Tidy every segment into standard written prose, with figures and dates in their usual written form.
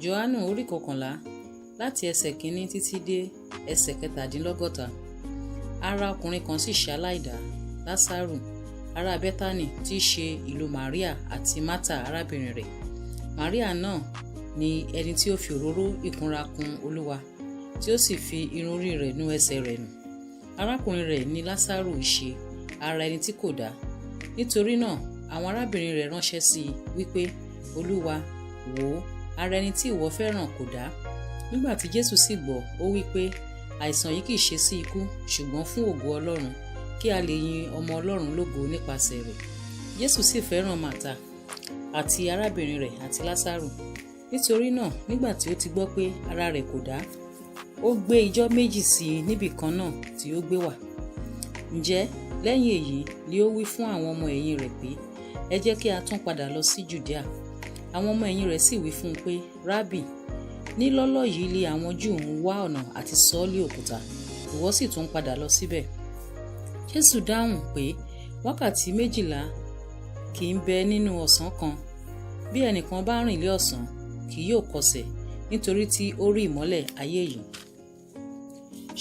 Jòhánù orí 11 láti ẹsẹ̀ 1 títí dé ẹsẹ̀ 67. Ara ọkùnrin kan sì ṣe aláìdá, Lásárù, ará Bẹ́tánì tí í ṣe ìlú Màríà àti Mátà arábìnrin rẹ̀. Màríà náà ni ẹni tí ó fi òróró ìkunra kun Olúwa, tí ó sì fi irun orí rẹ̀ nu ẹsẹ̀ rẹ̀ nù. Arákùnrin rẹ̀ ni Lásárù í ṣe, ara ẹni tí kò dá. Nítorí náà àwọn arábìnrin rẹ̀ ránṣẹ́ sí i wípé, Olúwa, wò ó, ara ẹni tí ìwọ fẹ́ràn kò dá. Nígbà tí Jésù sì gbọ́, ó wí pé, àìsàn yìí kì í ṣe sí ikú, ṣùgbọ́n fún ògo Ọlọ́run, kí a lè yin ọmọ Ọlọ́run lógo nípasẹ̀ rẹ̀. Jésù sì fẹ́ràn Màtà àti arábìnrin rẹ̀ àti Lásárù. Nítorí náà, nígbà tí ó ti gbọ́ pé ara rẹ̀ kò dá, ó gbé ijọ́ 2 sí i níbì kan náà tí ó gbé wà. Ǹjẹ́ lẹ́yìn èyí ni ó wí fún àwọn ọmọ ẹ̀yìn rẹ̀ pé, ẹ jẹ́ kí a tún padà lọ sí Jùdíà. Àwọn ọmọ ẹ̀yìn rẹ̀ sì wí fún un pé, Rábì, ní lọ́lọ́ yìí lé àwọn Júù ń wá ọ̀nà àti sọ ọ́ lé òkúta, ìwọ sì tún padà lọ síbẹ̀. Jésù dáhùn pé, wákàtí 12 kì í bẹ nínú ọ̀sán kan. Bí ẹnìkan bá rìn lé ọ̀sán, kì yóò kọsẹ̀, nítorí tí ó rí ìmọ́lẹ̀ ayé yìí.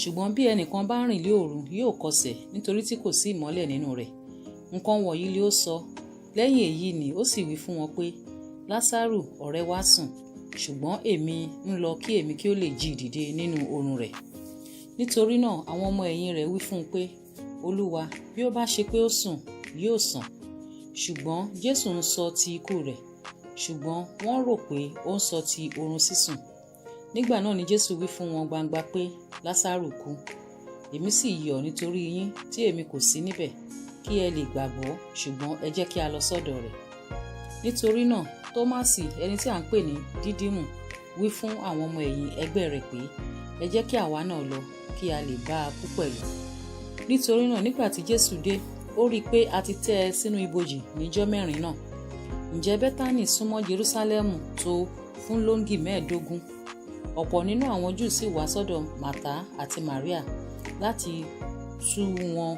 Ṣùgbọ́n bí ẹnìkan bá rìn lé òru, yóò kọsẹ̀, nítorí tí kò sí ìmọ́lẹ̀ nínú rẹ̀. Nǹkan wọ̀nyí lé ó sọ. Lẹ́yìn èyí ni ó sì wí fún wọn pé, Lásárù ọ̀rẹ́ wa sùn, ṣùgbọ́n èmi ń lọ kí èmi kí ó lè jí dìde nínú oorun rẹ̀. Nítorí náà àwọn ọmọ ẹ̀yìn rẹ̀ wí fún un pé, Olúwa, bí ó bá ṣe pé ó sùn, yóò sàn. Ṣùgbọ́n Jésù ń sọ ti ikú rẹ̀, ṣùgbọ́n wọ́n rò pé ó ń sọ ti oorun sísùn. Nígbà náà ni Jésù wí fún wọn gbangba pé, Lásárù kú. Èmi sì yọ̀ nítorí yín tí èmi kò sí níbẹ̀, kí ẹ lè gbàgbọ́, ṣùgbọ́n ẹ jẹ́ kí a lọ sọ́dọ̀ rẹ̀. Nítorí náà Tómásì, ẹni tí à ń pè ní Dídímù, wí fún àwọn ọmọ ẹ̀yìn ẹgbẹ́ rẹ̀ pé, ẹ jẹ́ kí àwa náà lọ, kí a lè bá a kú pẹ̀lú. Nítorí náà nígbà tí Jésù dé, ó rí i pé a ti tẹ́ ẹ sínú ibojì níjọ́ mẹ́rin náà. Ǹjẹ́ Bẹ́tánì súnmọ́ Jerúsálẹ́mù tó fún lóńgì 15. Ọ̀pọ̀ nínú àwọn Júù sì wá sọ́dọ̀ Màtá àti Màríà láti tú wọn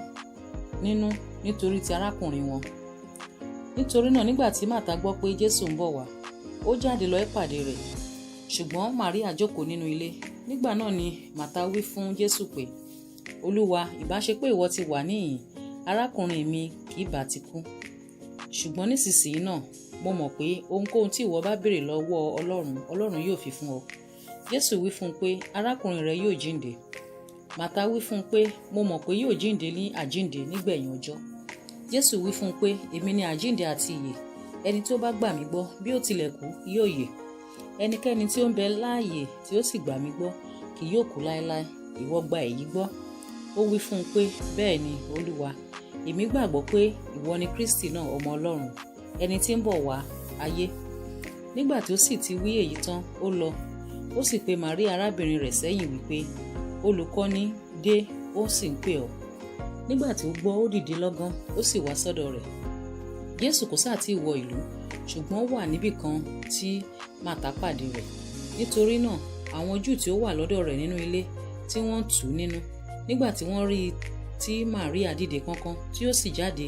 nínú nítorí ti arákùnrin wọn. Nítorí náà nígbà tí Màtá gbọ́ pé Jésù ń bọ̀ wá, ó jáde lọ ìpàdé rẹ̀. Ṣùgbọ́n Màríà jókòó nínú ilé. Nígbà náà ni Màtá wí fún Jésù pé, Olúwa, ìbá ṣe pé ìwọ ti wà níhìn, arákùnrin mi kì í bá ti kú. Ṣùgbọ́n nísinsìnyí náà, mo mọ̀ pé ohunkóhun tí ìwọ bá béèrè lọ́wọ́ Ọlọ́run, Ọlọ́run yóò fi fún ọ. Jésù wí fún un pé, arákùnrin rẹ yóò jíǹde. Màtá wí fún un pé, mo mọ̀ pé yóò jíǹde ní àjíǹde nígbẹ̀yìn ọjọ́. Jésù wí fún un pé, èmi ni àjíǹde àti ìyè. Ẹni tí ó bá gbà mí gbọ́, bí ó tilẹ̀ kú, yóò yè. Ẹnikẹ́ni tí ó ń bẹ láàyè tí ó sì gbà mí gbọ́, kì yóò kú láéláé. Ìwọ gba èyí gbọ́. Ó wí fún un pé, bẹ́ẹ̀ ni, Olúwa, èmi gbàgbọ́ pé ìwọ ni Kristi náà, ọmọ Ọlọ́run, ẹni tí ń bọ̀ wá ayé. Nígbà tí ó sì ti wí èyí tán, ó lọ. Ó sì pe Màríà arábìnrin rẹ̀ sẹ́yìn wípé, Olùkọ́ni dé, ó sì ń pè ọ́. Nígbà tí ó gbọ́, ó dìde lọ́gán, ó sì wá sọ́dọ̀ rẹ̀. Jésù kò sáà tí wọ ìlú, ṣùgbọ́n ó wà níbì kan tí Màtá pàdé rẹ̀. Nítorí náà àwọn Júù tí ó wà lọ́dọ̀ rẹ̀ nínú ilé tí wọ́n tù ú nínú. Nígbà tí wọ́n rí i tí Màríà dìde kánkán tí ó sì jáde,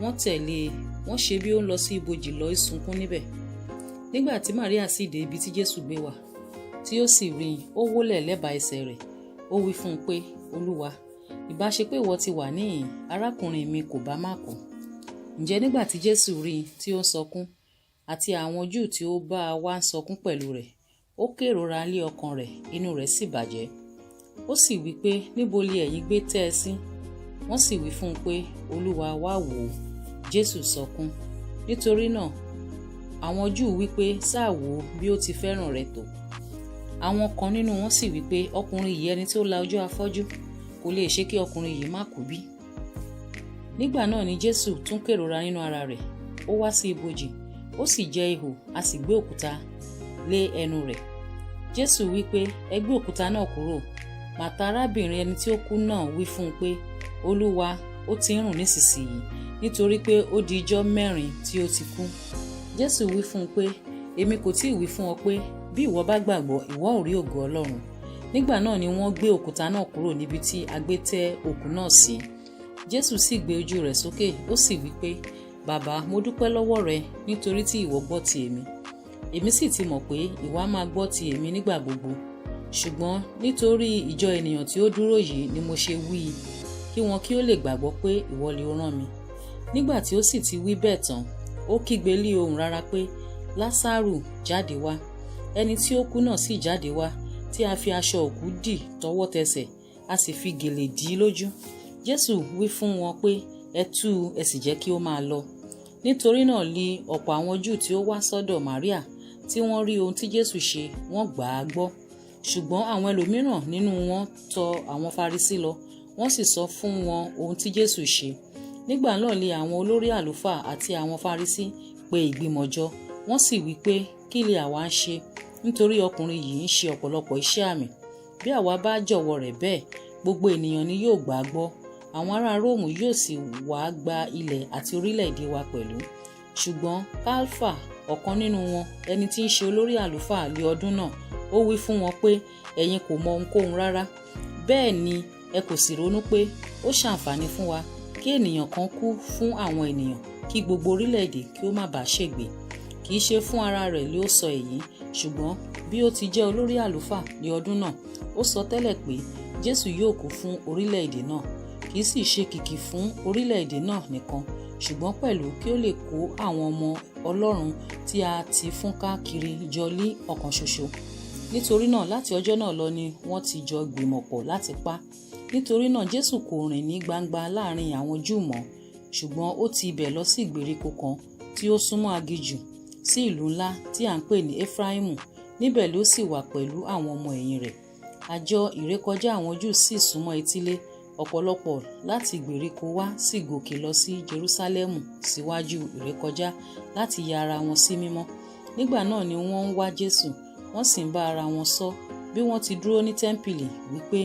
wọ́n tẹ̀lé e, wọ́n ṣe bí ó ń lọ sí ibojì lọ sunkún níbẹ̀. Nígbà tí Màríà sì dé ibi tí Jésù gbé wà, tí ó sì rí i, ó wólẹ̀ lẹ́bàá ẹsẹ̀ rẹ̀. Ó wí fún un pé, Olúwa, ìbá ṣe pé ìwọ ti wà níhìn, arákùnrin mi kò bá má kú. Ǹjẹ́ nígbà tí Jésù rí i tí ó ń sọkún, àti àwọn Júù tí ó bá a wá ń sọkún pẹ̀lú rẹ̀, ó kérora lé ọkàn rẹ̀, inú rẹ̀ sì bàjẹ́. Ó sì wí pé, níbo li ẹ̀yin gbé tẹ́ ẹ sí? Wọ́n sì wí fún un pé, Olúwa, wá wò ó. Jésù sọkún. Nítorí náà àwọn Júù wí pé, sáà wò ó bí ó ti fẹ́ràn rẹ̀ tó. Àwọn kan nínú wọn sì wí pé, ọkùnrin yìí ẹni tí ó la ojú afọ́jú, kò lè ṣe kí ọkùnrin yìí má kú bí. Nígbà náà ni Jésù tún kérora nínú ara rẹ̀, ó wá sí ibojì, ó sì jẹ́ ihò, a sì gbé òkúta lé ẹnu rẹ̀. Jésù wí pé, ẹ gbé òkúta náà kúrò. Màtá arábìnrin ẹni tí ó kú náà wí fún un pé, Olúwa, ó ti ń rùn nísinsìnyí, nítorí pé ó di ijọ́ mẹ́rin tí ó ti kú. Jésù wí fún un pé, èmi kò tí ì wí fún ọ pé, bí ìwọ bá gbàgbọ́, ìwọ ó rí ògo Ọlọ́run. Nígbà náà ni wọ́n gbé òkúta náà kúrò níbi tí a gbé tẹ́ òkú náà sí. Jésù sì gbé ojú rẹ̀ sókè, ó sì wí pé, Bàbá, mo dúpẹ́ lọ́wọ́ rẹ nítorí tí ìwọ gbọ́ ti èmi. Èmi sì ti mọ̀ pé ìwọ a máa gbọ́ ti èmi nígbà gbogbo. Ṣùgbọ́n nítorí ìjọ ènìyàn tí ó dúró yìí ni mo ṣe wí i, kí wọn kí ó lè gbàgbọ́ pé ìwọ li ó rán mi. Nígbà tí ó sì ti wí bẹ́ẹ̀ tán, ó kígbe lí ohùn rara pé, Lásárù, jáde wá. Ẹni tí ó kú náà sì jáde wá, tí a fi aṣọ òkú dì tọwọ́ tẹsẹ̀, a sì fi gèlè dì í lójú. Jésù wí fún wọn pé, Ẹ tú u, ẹ sì jẹ́ kí ó máa lọ. Nítorí náà li ọ̀pọ̀ àwọn Júù tí ó wá sọ́dọ̀ Màríà, tí wọ́n rí ohun tí Jésù ṣe, wọ́n gbà á gbọ́. Ṣùgbọ́n àwọn ẹlòmíràn nínú wọn tọ àwọn Farisí lọ, wọ́n sì sọ fún wọn ohun tí Jésù ṣe. Nígbà náà li àwọn olórí àlùfáà àti àwọn Farisí pe ìgbìmọ̀ jọ, wọ́n sì wí pé, Kí li àwa ń ṣe? Nítorí ọkùnrin yìí ń ṣe ọ̀pọ̀lọpọ̀ iṣẹ́ àmì. Bí àwa bá jọ̀wọ́ rẹ̀ bẹ́ẹ̀, gbogbo ènìyàn ni yóò gbà á gbọ́. Àwọn ará Róòmù yóò sì wá gba ilẹ̀ àti orílẹ̀-èdè wa pẹ̀lú. Ṣùgbọ́n Káífà, ọ̀kan nínú wọn, ẹni tí ń ṣe olórí àlùfáà lé ọdún náà, ó wí fún wọn pé, Ẹ̀yin kò mọ ohunkóhun rárá. Bẹ́ẹ̀ ni ẹ kò sì ronú pé ó ṣàǹfààní fún wa kí ènìyàn kan kú fún àwọn ènìyàn, kí gbogbo orílẹ̀-èdè kí ó má bàa ṣègbé. Kì í ṣe fún ara rẹ̀ ló sọ èyí, ṣùgbọ́n bí ó ti jẹ́ olórí àlùfáà ní ọdún náà, ó sọ tẹ́lẹ̀ pé Jésù yóò kú fún orílẹ̀-èdè náà. Kì í sì ṣe kìkì fún orílẹ̀-èdè náà nìkan, ṣùgbọ́n pẹ̀lú kí ó lè kó àwọn ọmọ Ọlọ́run tí a ti fúnká kiri jọ lí ọ̀kan ṣoṣo. Nítorí náà láti ọjọ́ náà lọ ni wọ́n ti jọ gbìmọ̀ pọ̀ láti pa. Nítorí náà Jésù kò rìn ní gbangba láàrin àwọn Júù mọ́, ṣùgbọ́n ó ti ibẹ̀ lọ sí ìgbèríko kan tí ó súnmọ́ aginjù, sí ìlú ńlá tí à ń pè ní Efraimu. Níbẹ̀ ló sì wà pẹ̀lú àwọn ọmọ ẹ̀yìn rẹ̀. Àjọ ìrékọjá àwọn Júù sì súnmọ́ etílé. Ọ̀pọ̀lọpọ̀ láti ìgbèríko wá sì gòkè lọ sí Jerúsálẹ́mù síwájú ìrékọjá láti ya ara wọn sí mímọ́. Nígbà náà ni wọ́n ń wá Jésù, wọ́n sì ń bá ara wọn sọ bí wọ́n ti dúró ní tẹ́ḿpìlì wípé,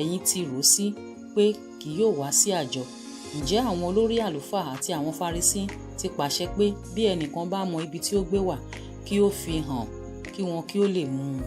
Ẹ̀yin ti rò sí pé kì yóò wá sí àjọ. Ǹjẹ́ àwọn olórí àlùfáà àti àwọn Farisí ti pàṣẹ pé bí ẹnìkan bá mọ ibi tí ó gbé wà, kí ó fi hàn, kí wọn kí ó lè mú un.